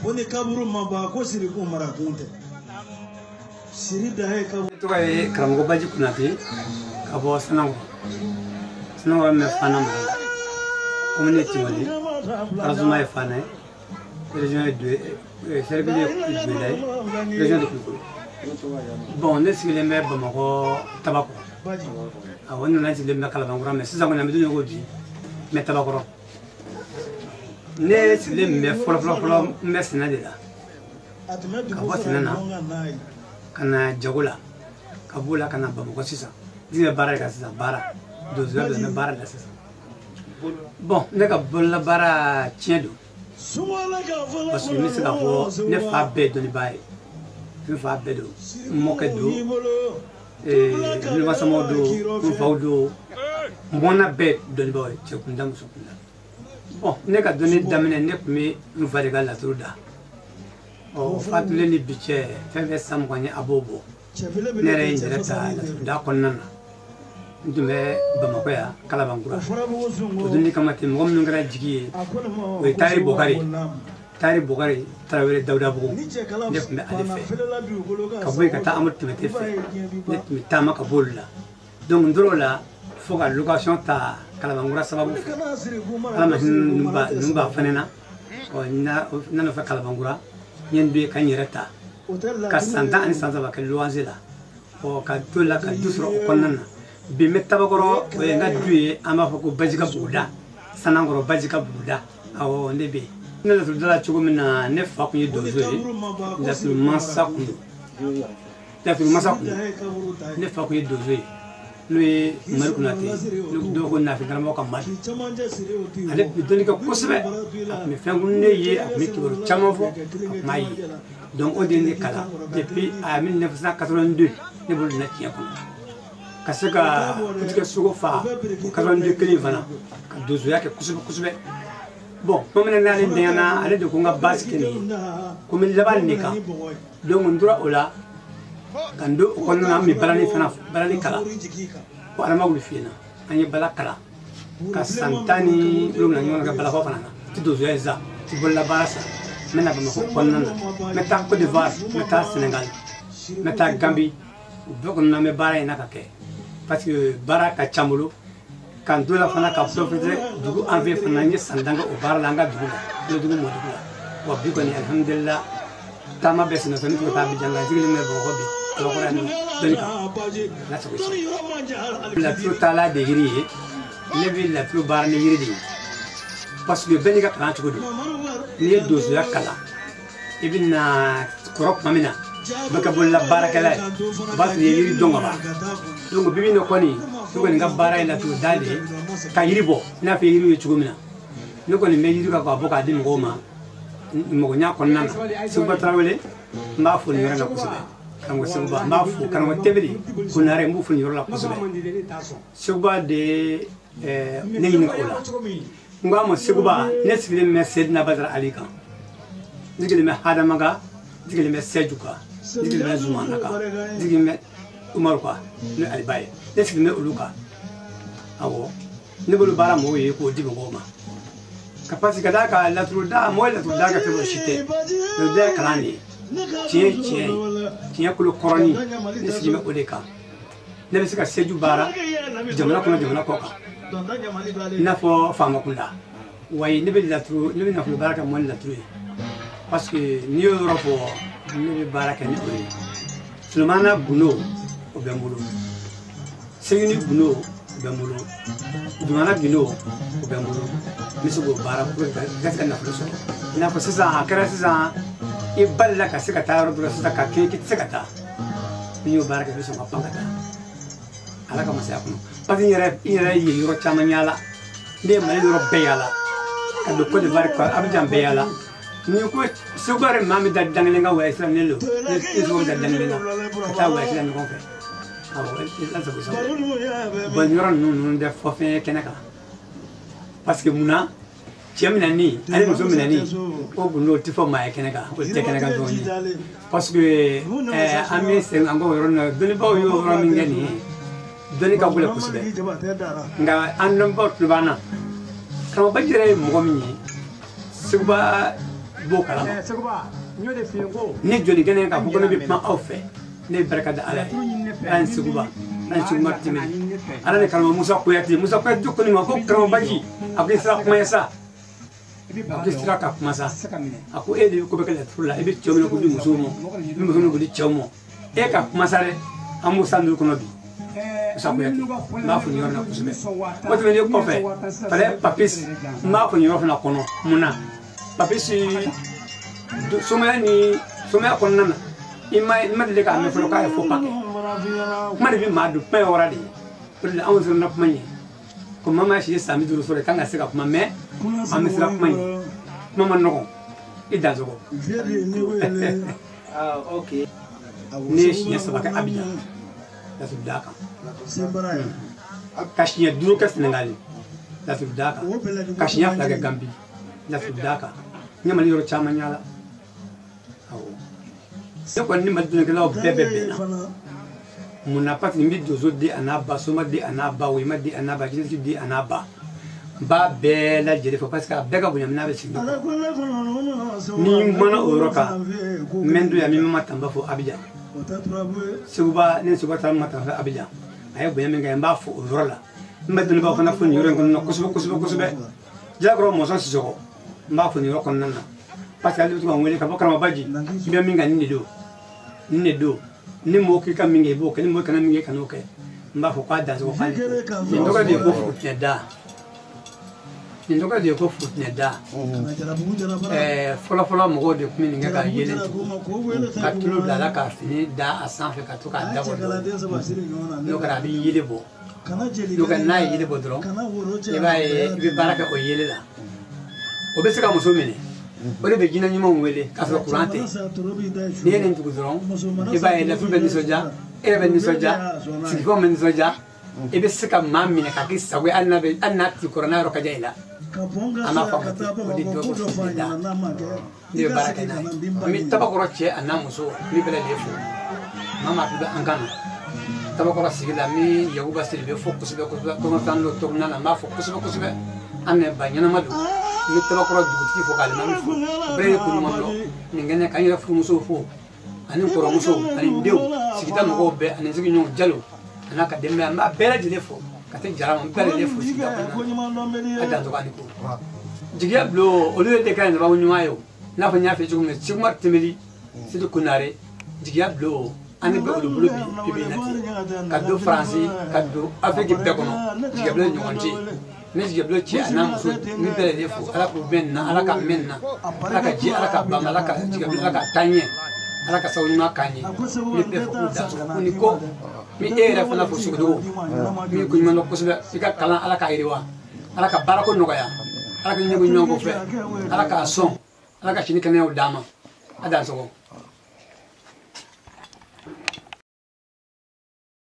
Ko ni kaburu ma ban ko sirikun mara kun tɛ. Siri da ye kaburu. Ne tɔgɔ ye Karamɔgɔ Baji Konate ka bɔ Sanankɔrɔ. Sanankɔrɔ min bɛ Fana mara la. Commune ye Timbale, arrondissement ye Fana ye, région ye Doué, cercle ye Douéla ye, région de Kulukoro. Bon, ne sigilen bɛ Bamakɔ Tabakɔrɔ. Awɔ, n nana sigilen bɛ Kalabankura, mais sisan kɔni an bɛ don min na ko bi, n bɛ Tabakɔrɔ. Ne sigilen bɛ fɔlɔ fɔlɔ fɔlɔ, n bɛ sɛnɛ de la. Ka bɔ sɛnɛ na ka na jago la, ka b'o la ka na Bamakɔ sisan. N bɛ baara de kan sisan, baara donsoya don, n bɛ baara de la sisan. Bon, ne ka bololabaara tiɲɛ don, parce que n bɛ se k'a fɔ ne fa bɛɛ ye dɔnnibaa ye. N fa bɛɛ don, n mɔkɛ don, nmasamaw don, n faw don, n bɔnna bɛɛ dɔnnibaaw ye, cɛ kunda muso kunda. Bon, ne ka dɔnni daminɛ, ne tun bɛ n fa de ka laturu da. Ɔ, fatulen ni bi cɛ, fɛn fɛn san 20 ye, a b'o bɔ. Ne yɛrɛ ye n yɛrɛ ta laturuda kɔnɔna na. N tun bɛ Bamakɔ yan, Kalabankura. O donni kama ten, mɔgɔ minnu kɛra jigi ye, o ye Tari Bɔkari, Tari Bɔkari Tarawele Dawudabugu. Ne tun bɛ ale fɛ. Ka bɔ yen ka taa Amadu Tɛmɛte fɛ, ne tun bɛ taama ka bɔ olu la. Donc n tor'o la fo ka location ta Kalabankura sababu fɛ. Ala ma hinɛ ninnu ba fana na. Ɔ, n nana fɛ Kalabankura, n ye n don yen ka n yɛrɛ ta. Ka san 10 ani san 3 kɛ luwanse la. Ɔ, ka to la ka du sɔrɔ o kɔnɔna na. Bi n bɛ Tabakɔrɔ, o ye n ka du ye, an b'a fɔ ko Bajika Buguda. Sanankɔrɔ Bajika Buguda. Awɔ, ne bɛ yen. Ne laturuda la cogo min na, ne fa tun ye donso ye, laturu mansa kun don. Laturu mansa kun don. Ne fa tun ye donso ye, n'o ye Mari Konate, dɔw ko Nafi karamɔgɔ ka Mari. Ale tun bɛ dɔnni kɛ kosɛbɛ, a tun bɛ fɛn kun ne ye, a tun bɛ kibaru caman fɔ, a tun b'a ye. Donc o de ye ne kalan depuis à 1982, ne bolo donna tiɲɛ kɔnɔ. Ka se ka kutikɛ sogo fa o 82 kelen fana, ka donsoya kɛ kosɛbɛ kosɛbɛ. Bon, tuma min na n'ale denyana, ale de ko n ka baasi kɛ nin ye, ko n bɛ laban nin de kan. Donc n tora o la ka n don o kɔnɔna na, an bɛ balani fana, balani kalan. Ko Adama wuli fiyɛ na, an ye bala kalan ka san 17 ɲɔgɔn kɛ balakɔ fana na. Ti donsoya ye sa, ti bololabaara sa. N bɛ na Bamakɔ kɔnɔna na, n bɛ taa Côte d'Ivoire, n bɛ taa Sénégal, n bɛ taa Gambie. O bɛɛ kɔnɔna na, n bɛ baara in na ka kɛ, parce que baara ka ca n bolo. Ka n to la fana ka profiter dugu an fɛ fana, n ye san 10 kɛ o baara la an ka dugu la, Kulodugu mɔdugu la. Wa bi kɔni, alihamudulila, taama bɛɛ senna, ne tun bɛ taa Abidjan, nka n sigilen bɛ Bamakɔ bi, Tabakɔrɔ yan nɔ, dɔnni kan. Ala sago i sago. Laturu taala de yiri ye, ne bɛ laturu baara ni yiri de ye, parce que bɛɛ n'i ka kalan cogo don. N'i ye donsoya kalan, i bɛ na kɔrɔ tuma min na, i bɛ kɛ bolola baarakɛla ye, o b'a sɔrɔ i ye yiri dɔn ka ban. Donc bi bi in na kɔni, ne kɔni ka baara ye laturu da de ye, ka yiri bɔ i n'a fɔ yiri ye cogo min na. Ne kɔni bɛ yiri ka k'a bɔ k'a di mɔgɔw ma mɔgɔnya kɔnɔna na. Seguba Tarawele, n b'a fo nin yɔrɔ in na kosɛbɛ. Karamɔgɔ Seguba, n b'a fo. Karamɔgɔ Tebeli Konare, n b'u fo nin yɔrɔ la kosɛbɛ. Seguba de ye ne ɲininka o la. N ko a ma, Seguba, ne sigilen bɛ Seydina Badara Ali kan, n sigilen bɛ Hadama kan, n sigilen bɛ Sɛju kan, n sigilen bɛ Zumana kan, n sigilen bɛ Umaru kan, n'o ye Aliba ye. Ne sigilen bɛ olu kan. Awɔ, ne bolo baara mɔgɔw ye k'o di mɔgɔw ma. Ka parce que ka d'a kan laturuda, mɔgɔ ye laturuda kɛ fɛn o si tɛ. Laturuda ye kalan de ye. Tiɲɛ ye tiɲɛ ye. Tiɲɛ kolo kɔrɔnin, ne sigilen bɛ o de kan. Ne bɛ se ka seju baara jamana kɔnɔ, jamana kɔ kan, i n'a fɔ faama kunda. Wayi, ne bɛ laturu, ne bɛ nafolo baara kɛ mɔni laturu ye. Parce que n'i y'o yɔrɔ fɔ, ne bɛ baara kɛ ni o ye. Sulemana Gundo, o bɛ n bolo. Segini Gundo, o bɛ n bolo. Dumana Gundo, o bɛ n bolo. N bɛ se k'o baara pour que ka se ka nafolo sɔrɔ. I n'a fɔ sisan, a kɛra sisan, i balila ka se ka taa yɔrɔ dɔ la sisan ka kɛ k'i tɛ se ka taa. N'i y'o baara kɛ, i bɛ sɔn ka pan ka taa. Ala ka masaya kɔnɔ. Parce que n yɛrɛ ye yɔrɔ caman yaala. Ne ye Mali yɔrɔ bɛɛ yaala. Ka don Côte d'Ivoire, ka Abidjan bɛɛ yaala. Ni ko Segu yɛrɛ, maa min da dan kelen kan voyage la, ne don. Ne Segu bɛ da dan kelen kan ka taa voyage la ɲɔgɔn fɛ. Awɔ, ala sago i sago. Bon, yɔrɔ ninnu tɛ fɔ fɛn ye kɛnɛ kan. Parce que munna cɛ minɛni ani muso minɛni, o gundo tɛ fɔ maa ye kɛnɛ kan, o tɛ kɛnɛ kan dɔɔni. Parce que an bɛ segin an kɔ o yɔrɔ nin na, dɔnnibaaw y'o yɔrɔ min kɛ nin ye, dɔnni ka gɛlɛn kosɛbɛ. Nka an dɔnbaaw tulo b'an na. Karamɔgɔ Baji yɛrɛ ye mɔgɔ min ye, Seguba I b'o kalama. Ne jɔnni kɛnɛ k'a fɔ ko ne bɛ kuma aw fɛ, ne bɛ barika da Ala ye. Ala ni Seguba, Ala ni Seguba Tɛmɛni, Ala ni karamɔgɔ Musa Kuyate. Musa Kuyate ko ne ma ko karamɔgɔ Baji, a ko i sera kuma ye sa, a ko i sera ka kuma sa. A ko e de bɛ ko bɛ kɛ laturu la, i bɛ cɛw minɛ k'u di musow ma, i bɛ muso minɛ k'u di cɛw ma, e ka kuma sa dɛ. An b'o 15 kɔnɔ bi. Musa Kuyate, n b'a fɔ nin yɔrɔ la kosɛbɛ. O tɛmɛnen kɔfɛ, Falaye Papis, n b'a fɔ nin yɔrɔ fana kɔnɔ. Mun na Papis? Somaya ni somaya kɔnɔna na, i ma deli k'a mɛn fɔlɔ k'a ye faux pas kɛ. Kuma de bɛ maa don, kuma ye wara de ye. O de la anw siranna kuma ɲɛ. Ko maa maa si ye san 50 sɔrɔ, i kan ka se ka kuma, mɛ an bɛ siran kuma ɲɛ. Kuma ma nɔgɔn, i dansogo. Ah, ok. Ne ye siɲɛ 3 kɛ Abijan, laturu da kan, ka siɲɛ 5 kɛ Senegali, laturu da kan, ka siɲɛ 2 kɛ Gambi, laturu da kan. N ye Mali yɔrɔ caman yaala. Awɔ, ne kɔni ni Mali dɔnnikɛlaw bɛɛ bɛ bɛnna. Mun na? Parce que n bɛ donso di a n'a ba, soma di a n'a ba, woyima di a n'a ba, jinɛtigi di a n'a ba. N b'a bɛɛ lajɛlen fɔ parce que a bɛɛ ka bonya n'a bɛ sigi ne kɔrɔ. Ni n kumana o yɔrɔ kan, n bɛ n don yan, n bɛ ma tanba fo Abijan. Seguba, ne Seguba taara ma tanba fɛ Abijan, a ye bonya min kɛ, n b'a fɔ o yɔrɔ la. N bɛ dɔnnibaw fana fo nin yɔrɔ in kɔnɔna na kosɛbɛ, kosɛbɛ, kosɛbɛ. Jalakɔrɔ Mɔsɔn Sisɔkɔ, n b'a fɔ nin yɔrɔ kɔnɔna na parce que ale bɛ to ka n wele k'a fɔ karamɔgɔ Baji, i bɛ min kan, nin de don, nin de don. Ni mɔgɔ k'i ka min kɛ, i b'o kɛ. Ni mɔgɔ kana min kɛ, kan'o kɛ. N b'a fɔ k'a dansogo k'ale ko nin tɔgɔ de ye ko furutinɛ da. Nin tɔgɔ de ye ko furutinɛ da. Fɔlɔ fɔlɔ, mɔgɔw de tun bɛ nin kɛ ka yelen tugu, ka tulu bila a la, ka fini da a sanfɛ, ka to k'a dabɔ dɔɔnin. N'o kɛra, a bɛ yelen bɔ. N'o kɛra, n'a ye yelen bɔ dɔrɔn, i b'a ye i bɛ baara kɛ o yelen la. O bɛ se ka muso minɛ, o de bɛ jinɛ ɲumanw wele k'a sɔrɔ kuran tɛ. N'i ye nin tugu dɔrɔn, i b'a ye laturu bɛ nisɔndiya, e yɛrɛ bɛ nisɔndiya, sigifɛnw bɛ nisɔndiya. I bɛ se ka maa minɛ k'a k'i sago ye, hali n'a bɛ hali n'a t'i kɔrɔ, n'a yɔrɔ ka jan i la. An b'a fɔ a ma ten, o de dɔ ko furutinɛ da. Ne bɛ baara kɛ n'a ye. An bɛ Tabakɔrɔ cɛ a n'a muso, n bɛ bɛɛ lajɛlen fo. Maa maa bɛ an kan na Tabakɔrɔ sigi la, n bɛ Yakuba Sidibe fo kosɛbɛ, kosɛbɛ. Kɔnɔtan don Toguna la, n b'a fɔ kosɛbɛ, kosɛbɛ. An mɛ ba ɲɛnama don. N bɛ Tabakɔrɔ dugutigi fo k'alimami fo, o bɛɛ ye ko ɲuman dɔn nin kɛnɛ k'an yɛrɛ furumusow fo, ani n kɔrɔmuso, ani n denw, sigida mɔgɔw bɛɛ, ani n sigiɲɔgɔn Jalo a n'a ka denbaya. N b'a bɛɛ lajɛlen fo ka taa Jara ma, n bɛɛ lajɛlen fo sigida kɔnɔna na. A dan ani ko jigiya bulon, olu de ka ɲi sababu ɲuman ye. O n'a fɔ n y'a fɔ cogo min, Sekumar Tɛmɛli, Sidi Konare, jigiya bulon, an bɛ olu bolo bi bi in na ten, ka don Faransi, ka don Afiriki bɛɛ kɔnɔ. Jigiya bulon ɲɔgɔn cɛ, n bɛ jigiya bulon cɛ a n'a muso, n bɛ bɛɛ lajɛlen fo. Ala k'u bɛn nin na, Ala ka mɛn nin na, Ala ka ji, Ala ka ban, Ala ka jigiya bulon, Ala ka taa ɲɛ, Ala ka sababu ɲuman k'an ye. N bɛ bɛɛ fo k'u dan k'u ni ko. N bɛ e yɛrɛ fana fo, Sogodogo min ko ɲuman dɔn kosɛbɛ. I ka kalan, Ala k'a yiriwa, Ala ka baarako nɔgɔya, Ala ka ɲɛko ɲuman ko fɛ, Ala k'a sɔn, Ala ka sini kɛnɛyaw d'a ma. A dan sɔgɔ.